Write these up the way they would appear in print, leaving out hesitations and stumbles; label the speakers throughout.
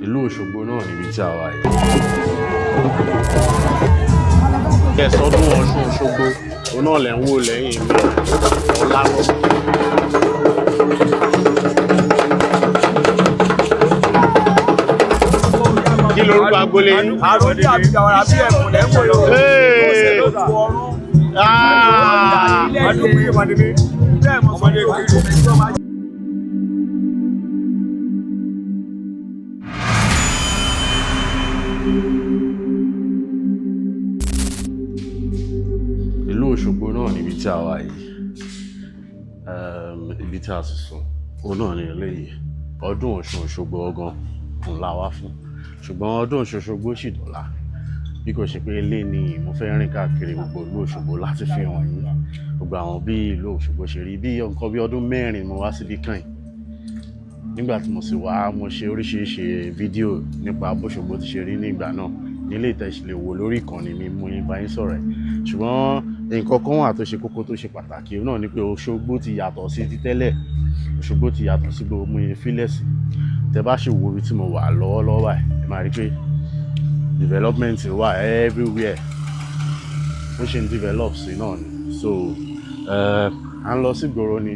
Speaker 1: Ìlú Òṣogbo náà níbi tí a wà yìí. Yes, ọdún Ọ̀ṣun Òṣogbo òun náà lẹ̀ ń wò lẹ́yìn mi ọ̀la lọ. Kí lorúkọ agboolé yín?
Speaker 2: Àrùn tí àbí àwàrà bí ẹ̀kún lẹ́kọ̀ọ́ yóò.
Speaker 1: Hey! Ah! Ìlú Òṣogbo náà níbi tí a wà yìí. Ibi tí a sì sùn òun náà ní eléyìí. Ọdún Ọ̀ṣun Òṣogbo ọgán òun la wá fún, ṣùgbọ́n ọdún Ọ̀ṣun Òṣogbo sì dọ̀la. Bí kò ṣe pé lénìí mo fẹ́ rìn káàkiri gbogbo ìlú Òṣogbo láti fi hàn yín gbogbo àwọn bí ìlú Òṣogbo ṣe rí. Bí nǹkan bí ọdún 4 mo wá síbí kàn yìí. Nígbà tí mo sì wá, mo ṣe oríṣiríṣi fídíò nípa bóṣogbo ti ṣe rí ní ìgbà náà nílé ìtẹ̀sí lè wò lórí ìkànnì mi mo yín bá yín sọ̀rọ̀ ẹ̀. Ṣùgbọ́n nǹkan kan wà tó ṣe kókó tó ṣe pàtàkì náà ni pé Òṣogbo ti yàtọ̀ sí ti tẹ́lẹ̀. Òṣogbo ti yàtọ̀ sí gbogbo mo yẹn fílẹ̀ sí. Tẹ bá sì wo ibi tí mo wà lọ́wọ́lọ́wọ́ báyìí, ẹ máa rí pé development wà everywhere. Ó ṣe ń develop sí náà ni. So à ń lọ sí ìgboro ni,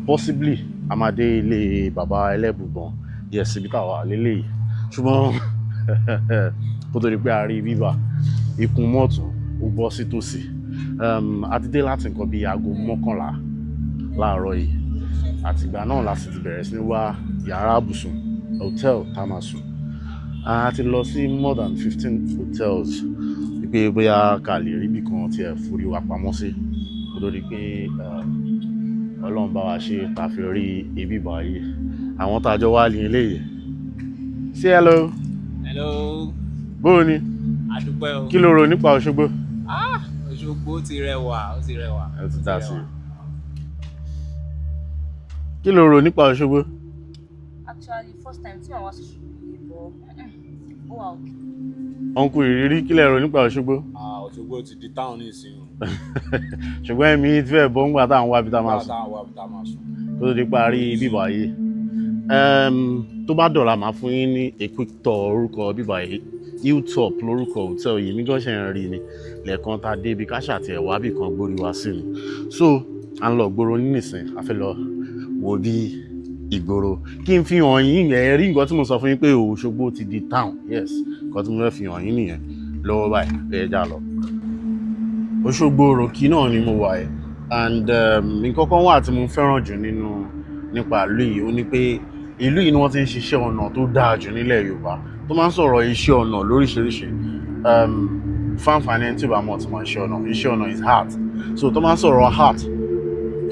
Speaker 1: possibly a máa dé ilé bàbá Ẹlẹ́bùbọn. Yes, ibi táwa wà léléyìí. Ṣùgbọ́n kó tó di pé a rí bíbà ikùn mọ́tún ó bọ́ sí tòsí. A ti dé láti nǹkan bí aago 11 láàárọ̀ yìí. Àtìgbà náà la sì ti bẹ̀rẹ̀ sí ní wá yàrá àbùsùn, hotel tá a máa sùn. A ti lọ sí more than 15 hotels wípé bóyá ká lè rí ibì kan tí ẹ forí wa pamọ́ sí. Kó tó di pé Ọlọ́run bá wa ṣe tá a fi rí ibi báyìí. Àwọn tá a jọ wá ní eléyìí. Say hello.
Speaker 3: Hello.
Speaker 1: Bóò ni?
Speaker 3: A dúpẹ́ o.
Speaker 1: Kí lo rò nípa Òṣogbo?
Speaker 3: Ah, Òṣogbo ti rẹwà, ó ti rẹwà.
Speaker 1: Ẹ ti dá sí i. Kí lo rò nípa Òṣogbo?
Speaker 4: Actually, first time tí màá wá sí Òṣogbo yìí, but ó wà okay.
Speaker 1: Uncle Ìrírí, kí lẹ rò nípa Òṣogbo?
Speaker 5: Ah, Òṣogbo ti di town nísìnyí o.
Speaker 1: Ṣùgbọ́n èmi ti fẹ́ bọ́ ńgbà tá à ń wá ibi tá a máa sùn.
Speaker 5: Nígbà táwọn wá ibi tá a máa sùn.
Speaker 1: Kó tó di pé a rí bíbà yìí. Tó bá dọ̀la, màá fún yín ní a quick tour orúkọ bíbà yìí. Hilltop lórúkọ hotel yìí, mi gan ṣe ń rí ni lẹ́ẹ̀kan tá a dé ibi ká ṣàtì ẹ̀ wá bì kan gbórí wá sí ni. So à ń lọ ìgboro nísìn, a fẹ́ lọ wo bí ìgboro. Kí n fi hàn yín, ẹ rí nǹkan tí mo sọ fún yín pé Òṣogbo ti di town. Yes, nǹkan tí mo fẹ́ fi hàn yín nìyẹn lọ́wọ́ báyìí. Ẹ já lọ. Òṣogbo Òròkì náà ni mo wà ẹ̀, and nǹkan kan wà tí mo fẹ́ràn jù nínú nípa ìlú yìí, ó ní pé ìlú yìí ni wọ́n ti ń ṣiṣẹ́ ọnà tó dáa jù nílẹ̀ Yorùbá. Tó máa ń sọ̀rọ̀ iṣẹ́ ọnà lóríṣiríṣi, fáǹfààní ẹni tí ò bá mọ̀ tí máa ṣe ọnà, iṣẹ́ ọnà is art. So tó máa ń sọ̀rọ̀ art,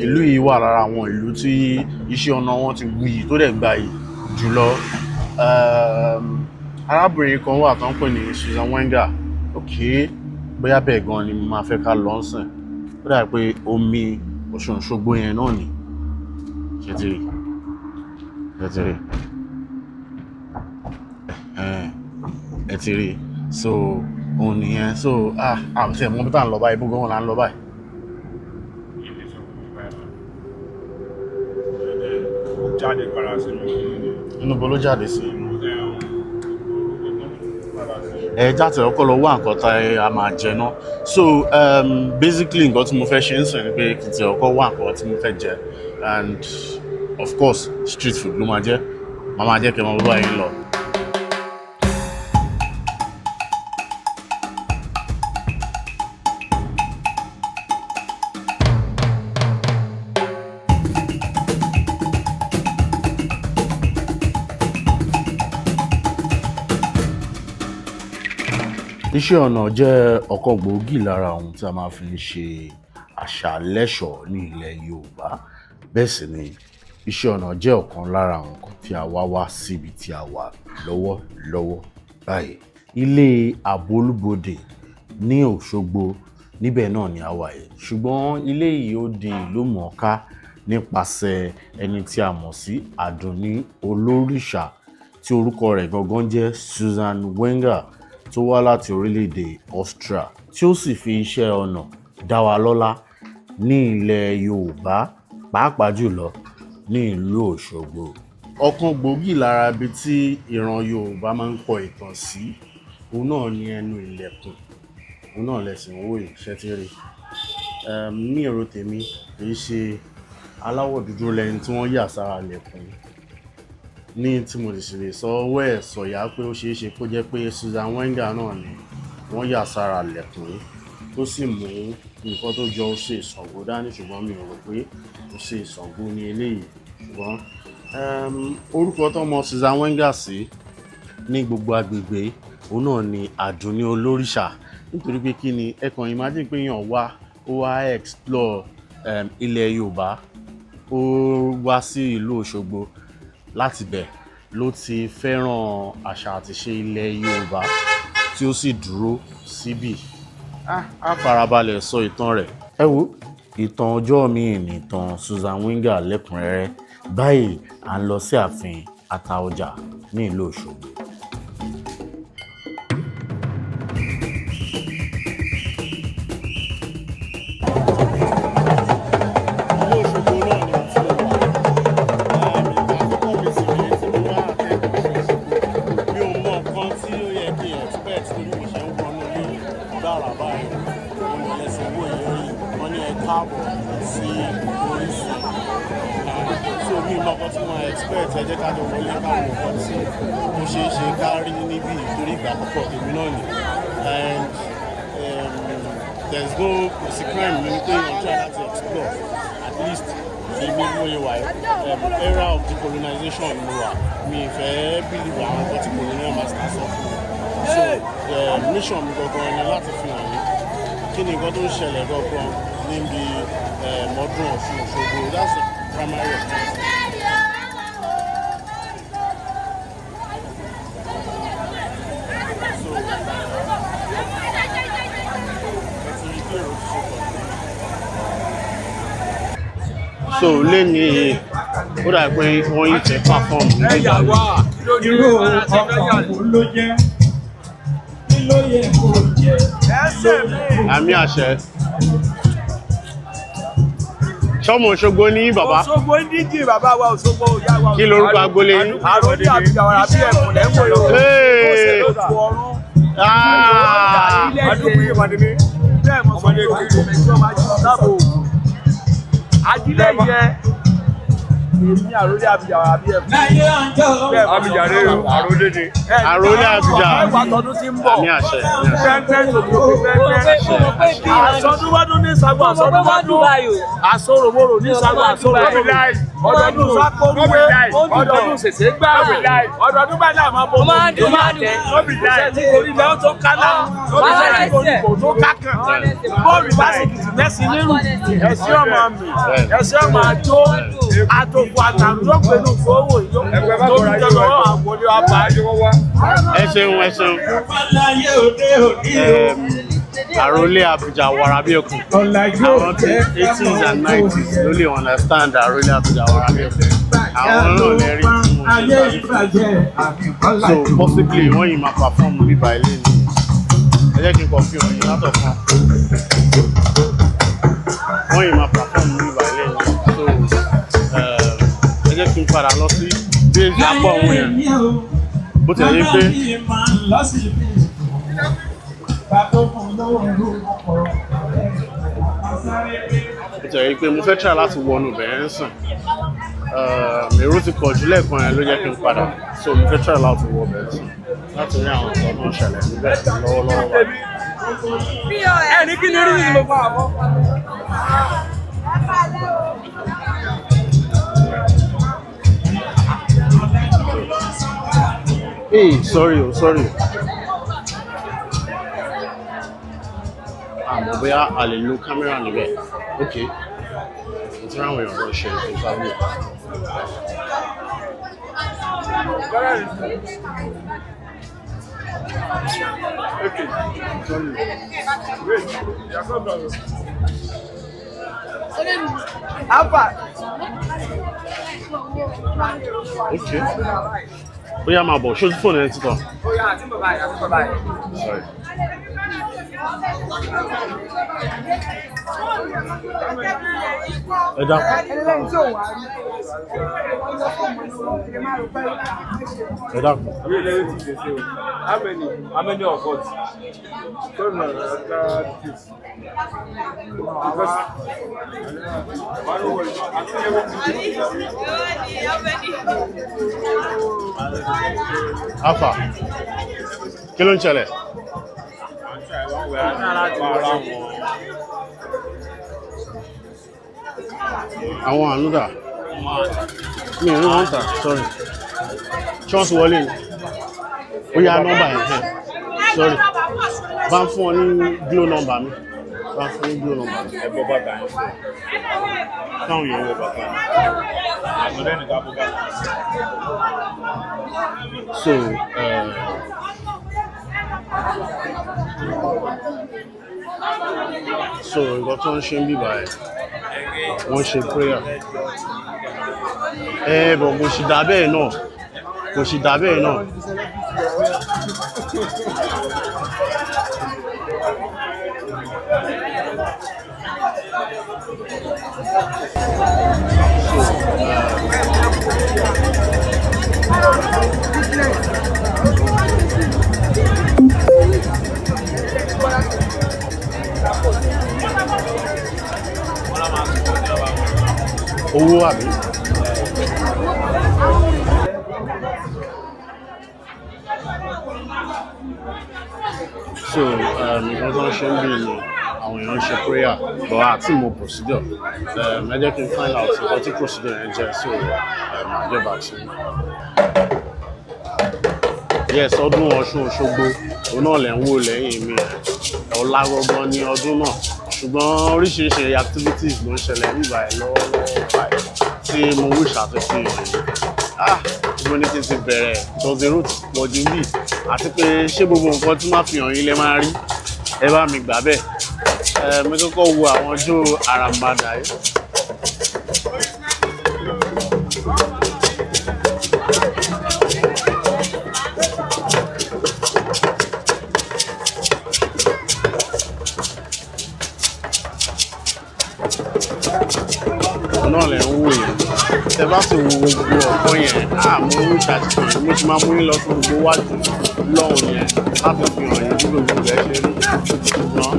Speaker 1: ìlú yìí wà lára àwọn ìlú tí iṣẹ́ ọnà wọn ti wuyì tó dẹ̀ gbayì jùlọ. Arábìnrin kan wà tó ń pè ní Susan Wenger. Ok, bóyá bẹ́ẹ̀ gan ni mo máa fẹ́ ká lọ sìn. Ó dà pé omi Ọ̀ṣun Òṣogbo yẹn náà ni. Ṣé ti rí? Ṣé ti rí? Ẹ ti rí. So òun nìyẹn. So ah, ṣe mọ bí tá à ń lọ báyìí, bó gan là ń lọ báyìí.
Speaker 5: Jáde padà sínú kìnìún.
Speaker 1: Inú bo ló jáde sí? Ẹ jáde ọkọ lọ wá nǹkan tá a máa jẹ náà. So basically nǹkan tí mo fẹ́ ṣe ń sìn ni pé kì í ti ọkọ wá nǹkan tí mo fẹ́ jẹ, and of course street food ló máa jẹ́. Màá máa jẹ́ kí ẹ mọ bó báyìí ń lọ. Iṣẹ́ ọnà jẹ́ ọ̀kan gbòógì lára ohun tí a máa fi ń ṣe àṣà lẹ́ṣọ̀ọ́ ní ilẹ̀ Yorùbá. Bẹ́ẹ̀ sì ni iṣẹ́ ọnà jẹ́ ọ̀kan lára àwọn nǹkan tí a wá wá síbi tí a wà lọ́wọ́lọ́wọ́ báyìí. Ilé Àbolúbodè ní Òṣogbo níbẹ̀ náà ni a wà yìí. Ṣùgbọ́n ilé yìí ó di ìlú mọ̀ọ́ká nípasẹ̀ ẹni tí a mọ̀ sí Àdùnní Olórìṣà, tí orúkọ rẹ̀ gangan jẹ́ Susan Wenger, tó wá láti orílẹ̀-èdè Austria, tí ó sì fi iṣẹ́ ọnà dá wa lọ́lá ní ilẹ̀ Yorùbá, pàápàá jùlọ ní ìlú Òṣogbo. Ọ̀kan gbòógì lára ibi tí ìran Yorùbá máa ń kọ ìtàn sí, òun náà ni ẹnu ilẹ̀kùn. Òun náà lẹ̀sìn wò yìí, ṣẹ́ ti rí? Ní èrò tèmi, kì í ṣe aláwọ̀ dúdú lẹni tí wọ́n yà sára ilẹ̀kùn yìí. Ní tí mo sì lè sọ ọwọ́ ẹ̀ sọ̀yà pé ó ṣeé ṣe kó jẹ́ pé Susan Wenger náà ni wọ́n yà sára ilẹ̀kùn yìí, tó sì mú nǹkan tó jọ Ose Ṣàngó dání, ṣùgbọ́n mi ò rò pé Ose Ṣàngó ni eléyìí. Ṣùgbọ́n orúkọ tó mọ Susan Wenger sí ní gbogbo agbègbè, òun náà ni Àdùnní Olórìṣà. Nítorí pé kí ni? Ẹ kàn imagine pé èèyàn wá, ó wá explore ilẹ̀ Yorùbá, ó wá sí ìlú Òṣogbo, láti bẹ̀ ló ti fẹ́ràn àṣà àti ìṣe ilẹ̀ Yorùbá tí ó sì dúró síbì. Á farabalẹ̀ sọ ìtàn rẹ̀. Ẹ wo, ìtàn ọjọ́ míì nìtàn Susan Wenger lẹ́kùnrẹ́rẹ́. Báyìí, à ń lọ sí ààfin Àtaọjà ní ìlú Òṣogbo. Ìlú Òṣogbo náà ni mo ti wà. Ìgbà àkọ́kọ́ mi sì rèé tí mo wá àtẹ̀kùn Òṣogbo. Mi ò mọ nǹkan tí ó yẹ kí n expect torí mo ṣe ń wọnú ilé gbàrà báyìí. Mo lẹ́sìn owó ìrírí, wọ́n ní ẹ káàbọ̀ sí Orísun. So mi ò mọ nǹkan tí mo expect. Ẹ jẹ́ ká jọ wọlé, ká wo nǹkan tí ó ṣeé ṣe ká rí níbí, torí ìgbà àkọ́kọ́ tèmi náà ni. And there's no, kò sí crime nínú pé èèyàn try láti explore. At least èmi bí mo ṣe wà yìí, era of decolonization ni mo wà. Mi ì fẹ́ believe àwọn nǹkan tí colonial master sọ fún mi. So mission mi gangan ni láti fi hàn yín kí ni nǹkan tó ń ṣẹlẹ̀ gangan níbi ọdún Ọ̀ṣun Òṣogbo. That's the primary objective. So ẹ ti rí bí èrò ti ṣe pọ̀ tó. So léni, ó dà pé wọ́n yìí fẹ́ perform níbí
Speaker 2: Ẹ yà
Speaker 1: báyìí.
Speaker 2: wá.
Speaker 6: Irú ọkàn wo ló jẹ́? Kí ló yẹ kó jẹ́?
Speaker 2: Ẹsẹ̀ mi.
Speaker 1: Àmín àṣẹ. Ṣọ́mọ Òṣogbo ní bàbá?
Speaker 2: Òṣogbo ń díjì bàbá wa, Òṣogbo ìyá wa.
Speaker 1: Kí lorúkọ agboolé yín?
Speaker 2: Àròlé àbíjàwara bí ẹkùn lẹ́wọ̀ yóò.
Speaker 1: Hey!
Speaker 2: Ó ṣe lóṣù ọ̀run.
Speaker 1: Ah!
Speaker 2: Adúgbò yìí wà ní mí. Bẹ́ẹ̀ mo sọ pé òkú mi tí wọ́n máa jù sábò. Ajílẹ̀ yẹ èmi àròlé àbíjàwara bí ẹkùn.
Speaker 6: Láyé ọjọ́.
Speaker 2: Bẹ́ẹ̀ mo sọ
Speaker 5: Abidjan
Speaker 2: fún bàbá.
Speaker 5: àròlé ni.
Speaker 1: Àròlé Àbíjà.
Speaker 2: Mẹ́wàá tọdún tí ń bọ̀.
Speaker 1: Àmín àṣẹ. Àmín àṣẹ.
Speaker 2: Pẹ́ńpẹ́ tòkòtò pẹ́ńpẹ́. Àsọdúnwádún ní sagbó àsọdúnwádún. Àsoròmorò ní sagbó àsoròmorò. Ọdọọdún sákóruwé. Ọdọọdún sèse gbá. Ọdọọdún báyìí làwọn bọ̀. Kò tí orí ilẹ̀ tó kálá. Kò tí orí kò tó kákàn. Bọ́ọ̀lù lásìkò mẹ́sìn nírù. Ẹ̀sìn ọmọ mi. Ẹ̀sìn ọmọ àjò. Àtòkù àtàrùn yóò pẹ̀lú gbówó yóò tó ń jẹ́ lọ́wọ́ àwọlé wa bá.
Speaker 1: Ẹ ṣeun, ẹ ṣeun.
Speaker 6: Láyé òde òní o.
Speaker 1: Àròlé Àbíjà wàrà bí ẹkùn.
Speaker 6: Ọ̀làjú
Speaker 1: Àwọn tí 80s and 90s ló lè understand Àròlé Àbíjà wàrà bí ẹkùn. Àwọn náà lè rí tí mo ṣe
Speaker 6: Ayé
Speaker 1: sáré.
Speaker 6: ìbàjẹ́ àmì
Speaker 1: So
Speaker 6: ọ̀làjú.
Speaker 1: possibly wọ́n yìí máa perform bíbá ilé ni. Ẹ jẹ́ kí n kàn fi hàn yín látọ̀kan. Wọ́n yìí máa perform bíbá ilé ni. So ẹ jẹ́ kí n padà lọ sí base lápò òun yẹn. Bó tilẹ̀ yé pé bó tilẹ̀ yé pé mo fẹ́ try láti wọnú bẹ̀rẹ̀ ń sìn. Èrò ti pọ̀ jù lẹ́ẹ̀kan yẹn ló jẹ́ kí n padà. So mo fẹ́ try láti wọ bẹ̀rẹ̀ sìn láti rí àwọn nǹkan tó ń ṣẹlẹ̀ níbẹ̀ lọ́wọ́lọ́wọ́ báyìí.
Speaker 2: Ẹni kí ni rí ni mo fa àbọ̀.
Speaker 1: Hey, sorry o, sorry o. Àmọ́ bóyá a lè lo kámẹ́rà níbẹ̀. Ok. Mo ti ráwọn èèyàn lọ ṣe interview.
Speaker 5: Okay. Sorry. Wait. Yakob brother.
Speaker 2: Alpha.
Speaker 1: Ok. Bóyá máa bọ̀, ṣé o ti fóònù ẹ títàn?
Speaker 2: Ó yá àti bàbá yìí, àti bàbá yìí.
Speaker 1: Sorry. Ẹ dákun. Ẹ dákun.
Speaker 5: How many? How many of us? Don't know. This. Because I don't worry. I think
Speaker 1: Alpha, kí ló ń ṣẹlẹ̀? Àwọn ànúdà. Mi ò rí wọn tà, sorry. Ṣé wọ́n ti wọlé ni? Ó yá nọ́mbà yẹn hẹ̀. Sorry. Bá ń fún ọ ní Glo nọ́mbà mi. Bá ń fún ní Glo nọ́mbà mi.
Speaker 5: Ẹ bọ́ bàtà yẹn. Káwọn yẹn wọ bàtà yẹn. Àgbọ̀dẹ́ nìkan bọ́ bàtà.
Speaker 1: So, so nǹkan tó ń ṣe ń bíbá ẹ̀, wọ́n ṣe prayer. Ẹ bọ̀ kò sì dà bẹ́ẹ̀ náà, kò sì dà bẹ́ẹ̀ náà. Owó àbí? So, nǹkan tó ń ṣe ń bí ni àwọn èèyàn ń ṣe prayer, but àti mo procedure. Ẹ jẹ́ kí n find out nǹkan tí procedure yẹn jẹ́, so I'll get back to you. Yes, ọdún Ọ̀ṣun Òṣogbo, òun náà lẹ̀ ń wò lẹ́yìn mi. Ọ̀la gangan ni ọdún náà. Ṣùgbọ́n oríṣiríṣi activities ló ń ṣẹlẹ̀ nígbà ẹ̀ lọ́wọ́lọ́wọ́ báyìí tí mo wish àti fi hàn yín. Ah, mo ní kí n ti bẹ̀rẹ̀ because èrò ti pọ̀ jù bí, àti pé ṣé gbogbo nǹkan tí máa fi hàn yín lẹ máa rí, ẹ bá mi gbà bẹ́ẹ̀. Ẹ mi kọ́kọ́ wo àwọn ọjọ́ àràǹbàdà yìí. Òun náà lẹ̀ ń wò yẹn. Tẹ bá sì wo gbogbo ọ̀pọ̀ yẹn, ah, mo ń ṣàtìkàn, mo ti máa mú yín lọ sí gbogbo wájú lọ́hùn yẹn láti fi hàn yín bí gbogbo rẹ̀ ṣe rí. Ṣùgbọ́n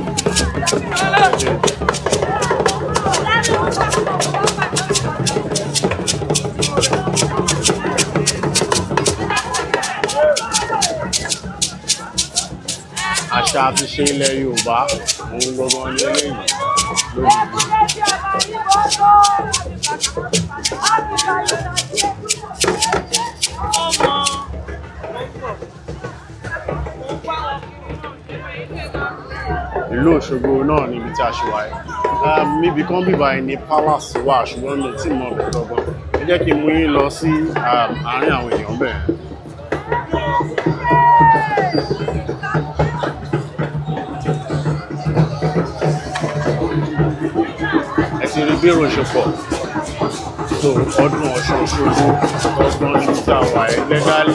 Speaker 1: àṣà àti ṣe ilẹ̀ Yorùbá òun gangan ni eléyìí lórí. Ìlú Òṣogbo náà níbi tí a ṣe wáyé. Níbi kan bíbá yìí ni palace wà, ṣùgbọ́n mi ò tí mọ ọbẹ̀ gangan. Ẹ jẹ́ kí n mú yín lọ sí àárín àwọn èèyàn bẹ́ẹ̀. Ẹ ti rí bí èrò ṣe pọ̀ tó. Ọdún Ọ̀ṣun Òṣogbo ọgbọ́n níbi tí a wà ẹ́ lẹ́gálì,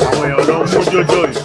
Speaker 1: àwọn èèyàn ló ń mú jójó yìí.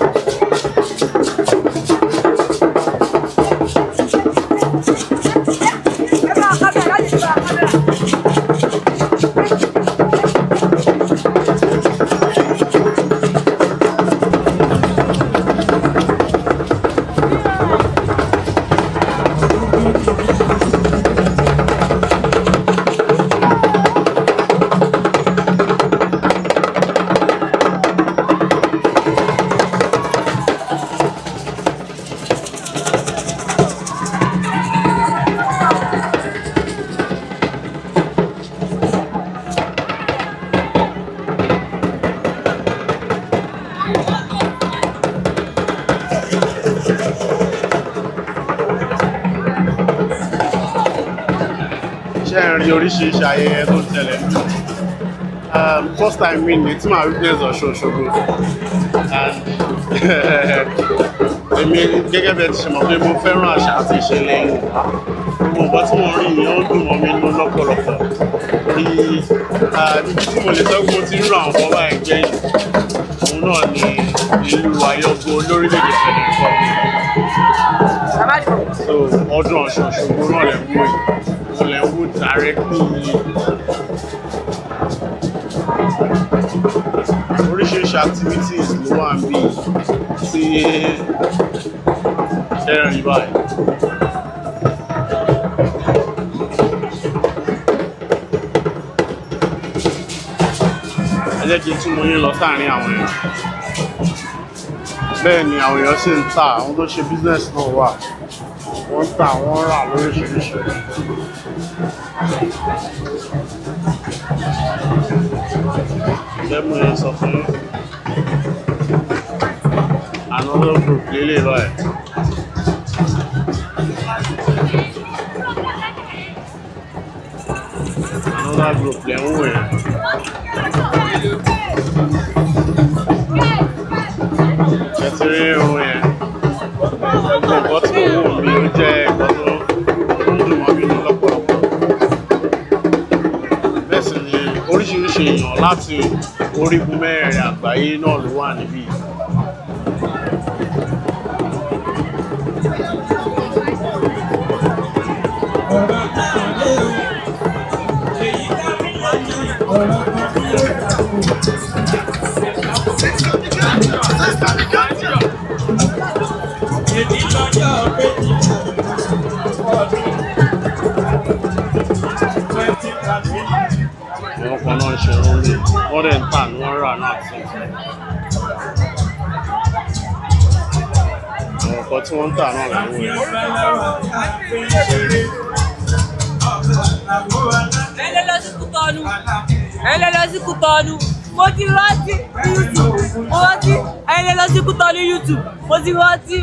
Speaker 1: Ṣé ẹ ń rí oríṣiríṣi ayẹyẹ tó ń ṣẹlẹ̀ níbí? First time mi ni tí màá witness Ọ̀ṣun Òṣogbo, and èmi gẹ́gẹ́ bí ẹ ti ṣe mọ̀ pé mo fẹ́ràn àṣà àti ìṣẹ̀lẹ̀ Yorùbá, gbogbo nǹkan tí mo rí yìí ó dùn mọ́ mi nínú lọ́pọ̀lọpọ̀. Torí ibi tí mo lè sọ pé mo ti rírọ àwọn ọmọ báyìí gbẹ̀yìn, òun náà ni ìlú Ayọ́gbó lórílẹ̀-èdè Benin Republic. So ọdún Ọ̀ṣun Òṣogbo náà lè wò yìí, mo lè wò directly. Oríṣiríṣi activities ló wà níbí tí ẹ rí báyìí. Ẹ jẹ́ kí n tún mú yín lọ sáàárín àwọn èèyàn. Bẹ́ẹ̀ ni àwọn èèyàn sì ń tà, àwọn tó ṣe business náà wà, wọ́n ń tà, wọ́n ń rà lóríṣiríṣi. Ǹjẹ́ mo yẹn sọ fún yín? Another group lélẹ̀ báyìí. Another group lẹ̀ ń wò yẹn. Ṣé ti rí irun yẹn? Gbogbo nǹkan tí mo wò mí ó jẹ́ nǹkan tó ń dùn mọ́ mi ní lọ́pọ̀lọpọ̀. Bẹ́ẹ̀ sì ni oríṣiríṣi èèyàn láti orígun mẹ́rẹ̀ẹ̀rin àgbáyé náà ló wà níbí.
Speaker 6: Ọ̀rọ̀ kan lé o. Èyí dá mi lójú. Ọ̀rọ̀ kan ló dà o. Èmi lọ́jọ́ méjì ọdún 2013.
Speaker 1: Àwọn kan náà ń ṣe irun lè, wọ́n dẹ̀ ń tà ní wọ́n rà náà sí. Àwọn nǹkan tí wọ́n ń tà náà làwọn yẹn.
Speaker 4: Ẹ lọ lọ sí Kútọ́nù. Ẹ lọ lọ sí Kútọ́nù. Mo ti rántí YouTube. Mo rántí ẹ lọ lọ sí Kútọ́nù YouTube. Mo ti rántí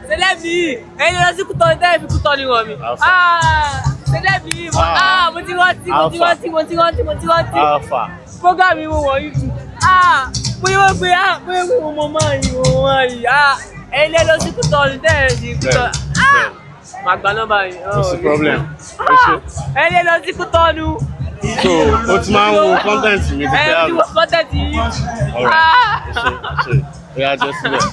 Speaker 4: sẹlẹ́bì yìí. Ẹ lọ lọ sí Kútọ́nù tẹ́lẹ̀ fi Kútọ́nù ràn mí.
Speaker 1: Alpha.
Speaker 4: Sẹlẹ́bì yìí. Mo ti rántí, mo ti
Speaker 1: Alpha.
Speaker 4: rántí, mo ti rántí, mo ti rántí.
Speaker 1: Alpha.
Speaker 4: Program yìí mo wọ̀ YouTube. Mo yẹ wọ́n pé mo yẹ pé mo mọ máa yìí, mo mọ máa yìí. Ẹ lọ lọ sí Kútọ́nù tẹ́lẹ̀ fi Kútọ́nù.
Speaker 1: Bẹ́ẹ̀.
Speaker 4: Màá gba nọ́mbà yìí.
Speaker 1: Kò sí problem. Ẹ ṣé.
Speaker 4: Ẹ lè lọ sí Kútọ́nù.
Speaker 1: So o ti máa ń wo content mi ti
Speaker 4: Ẹ
Speaker 1: pẹ́
Speaker 4: ti
Speaker 1: àbí?
Speaker 4: wo content yìí.
Speaker 1: Alright. Ẹ ṣé, ẹ ṣé. Ó yá jẹ́ sílẹ̀.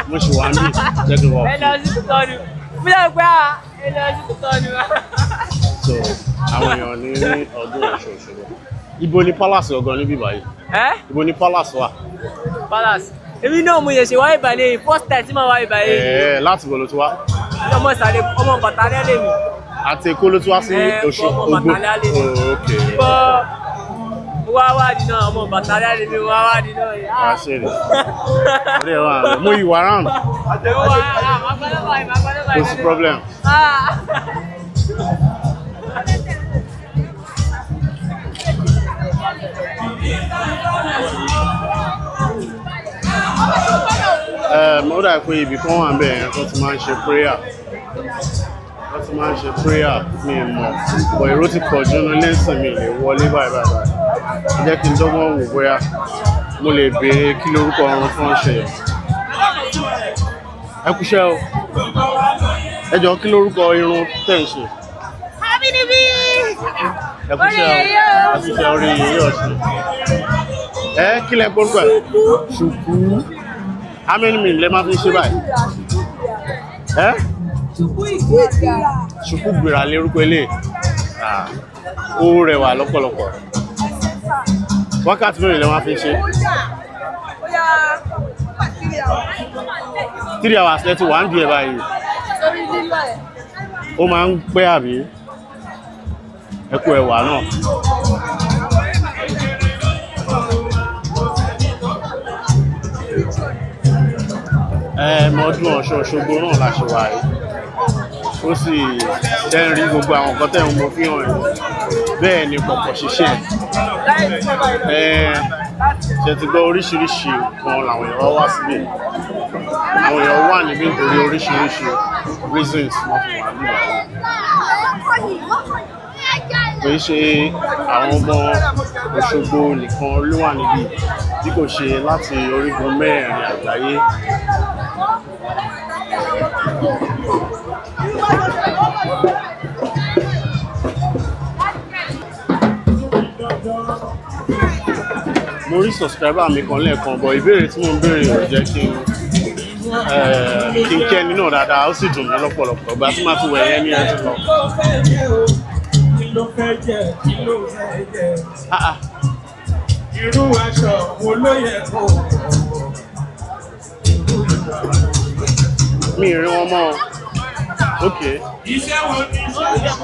Speaker 1: Mo ṣì wà níbí, jẹ́ kí n wọ̀
Speaker 4: Ẹ lọ sí Kútọ́nù. Mo lè gbé à ẹ lọ sí Kútọ́nù.
Speaker 1: So àwọn èèyàn ní ọdún Ọ̀ṣun Òṣogbo. Ibo ni palace gangan níbí báyìí?
Speaker 4: Ẹ
Speaker 1: Ibo ni palace wà?
Speaker 4: Palace. Èmi náà mo yẹ̀ ṣe wá ìbàlẹ̀ yìí first time tí màá wá ìbàlẹ̀ yìí.
Speaker 1: Ẹ̀ẹ́ láti bo ló ti wá?
Speaker 4: Ọmọ ìsàlẹ̀ ọmọ bàtà lẹ́lẹ̀ mi.
Speaker 1: Àti Èkó ló ti wá sí
Speaker 4: Ẹ,
Speaker 1: Òṣogbo.
Speaker 4: ọmọ Bàtálá lè mi.
Speaker 1: Oh, okay.
Speaker 4: Bọ́ mo wá wádìí náà ọmọ bàtà lẹ́lẹ̀ mi mo wá wádìí náà.
Speaker 1: Wàá ṣe rè. Orí ẹ̀ wà rẹ̀. Mo yìí wà round.
Speaker 4: Mo wá màá gba nọ́mbà yìí, màá gba nọ́mbà
Speaker 1: Kò
Speaker 4: yìí.
Speaker 1: sí problem. Ó dà pé ibì kan wà níbẹ̀ yẹn tó ti máa ń ṣe prayer. Wọ́n ti máa ń ṣe prayer, mi ò mọ̀. But èrò ti pọ̀ jù nínú ilé ìsìn, mi lè wọlé báyìí báyìí báyìí. Ẹ jẹ́ kí n dọ́gbọ́n wò bóyá mo lè béèrè kí lorúkọ ọrùn tí wọ́n ṣe yẹn. Ẹ kúṣẹ́ o. Ẹ jọ̀ọ́, kí lorúkọ irun tẹ̀ ń ṣe?
Speaker 4: Abínibí.
Speaker 1: Ẹ kúṣẹ́ o. Ẹ kúṣẹ́ orí yìí ọ̀sẹ̀. Ẹ kí lẹ gbórúkọ ẹ̀? Ṣùkú. How many minutes lẹ máa fi ń ṣe báyìí? Ẹ? Ṣùkú gbìrà lérúkọ eléyìí. Ah, ó rẹwà lọ́pọ̀lọpọ̀. Wákàtí mélòó lẹ máa fi ń ṣe? 3 hours lẹ ti wà ń di ẹ̀ báyìí. Ó máa ń pẹ́ àbí? Ẹ kú ẹwà náà. Ọdún Ọ̀ṣun Òṣogbo náà la ṣe wà yìí. Ó sì jẹ́ ń rí gbogbo àwọn nǹkan tẹ̀ ń mo fi hàn yìí. Bẹ́ẹ̀ ni pọ̀pọ̀ ṣiṣẹ́. Ṣe ti gbọ́ oríṣiríṣi nǹkan làwọn èèyàn wá síbí. Àwọn èèyàn wà níbí nítorí oríṣiríṣi reasons wọ́n fi wà níbí. Kì í ṣe àwọn ọmọ Òṣogbo nìkan ló wà níbí, bí kò ṣe láti orígun mẹ́rẹ̀ẹ̀rin àgbáyé. Mo rí subscriber mi kan lẹ́ẹ̀kan, but ìbéèrè tí mo ń béèrè ò jẹ́ kí n Kí n kí ẹni náà dáadáa, ó sì dùn mí lọ́pọ̀lọpọ̀. Ìgbà tí màá fi wẹ̀ yẹn ní ẹ ti lọ.
Speaker 6: Kí ló fẹ́ jẹ? Kí ló fẹ́ jẹ?
Speaker 1: Ah, ah.
Speaker 6: Irú aṣọ wo ló yẹ kó wọ̀? Irú ìwà wo ló yẹ kó
Speaker 1: Mi ì rí wọn mọ́ o. Okay.
Speaker 6: Iṣẹ́ wo ni iṣẹ́ yẹn?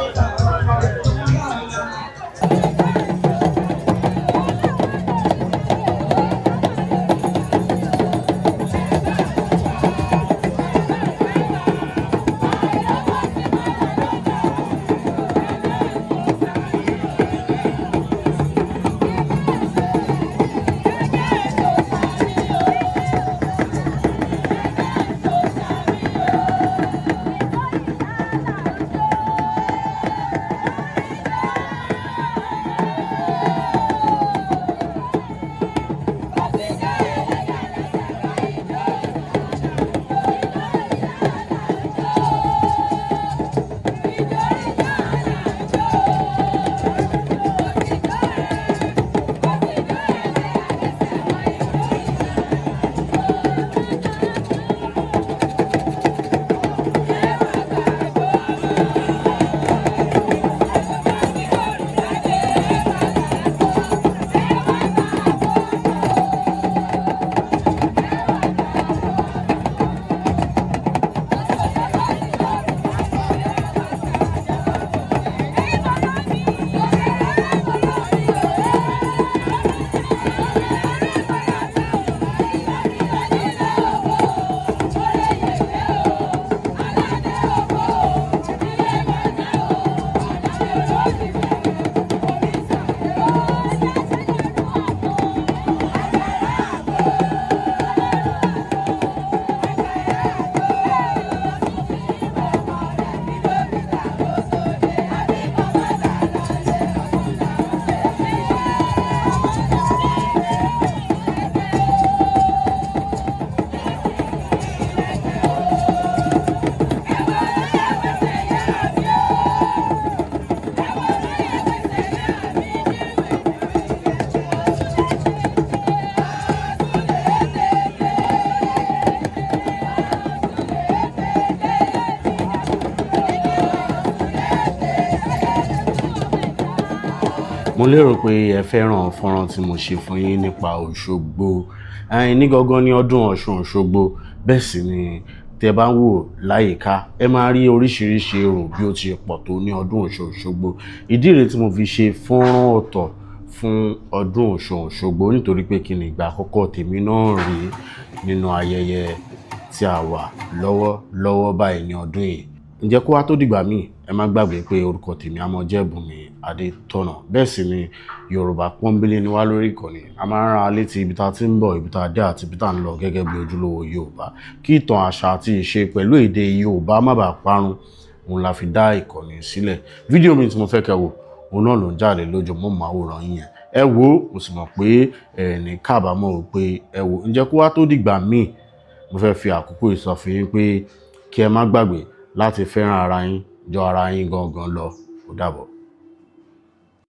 Speaker 1: Mo lérò pé ẹ fẹ́ràn fọ́nrán tí mo ṣe fún yín nípa Òṣogbo. Ẹ̀yin ní gangan ní ọdún Ọ̀ṣun Òṣogbo. Bẹ́ẹ̀ sì ni tẹ́ bá ń wò láyìíká, ẹ máa rí oríṣiríṣi èrò bí ó ti pọ̀ tó ní ọdún Ọ̀ṣun Òṣogbo. Ìdí rèé tí mo fi ṣe fọ́nrán ọ̀tọ̀ fún ọdún Ọ̀ṣun Òṣogbo, nítorí pé kí ni ìgbà àkọ́kọ́ tèmi náà rèé nínú ayẹyẹ tí a wà lọ́wọ́ lọ́wọ́ báyìí ní ọdún yìí. Ǹjẹ́ kó wá tó dìgbà míì, ẹ má gbàgbé pé orúkọ tèmi á mọ jẹ́ Bùnmi Adétọ̀nà. Bẹ́ẹ̀ sì ni Yorùbá pọ́nbélé ni wá lórí ìkànnì. A máa ń rán wa létí ibi tá a ti ń bọ̀, ibi tá a dé àti ibi tá a ń lọ gẹ́gẹ́ bí ojúlówó Yorùbá. Kí ìtàn àṣà àti ìṣe pẹ̀lú èdè Yorùbá má bàa parun, òun la fi dá ìkànnì sílẹ̀. Fídíò mi tí mo fẹ́ kẹ́ wò, òun náà ló ń jáde lójú mọ́màwòrán yín yẹn. Ẹ wò ó, mo sì mọ̀ pé ẹ ní kábàámọ̀ ò pé ẹ wò. Ǹjẹ́ kó wá tó dìgbà míì, mo fẹ́ fi àkókò yìí sọ fún yín pé kí ẹ má gbàgbé láti fẹ́ràn ara yín jọ ara yín gangan lọ. Ó dàbọ̀.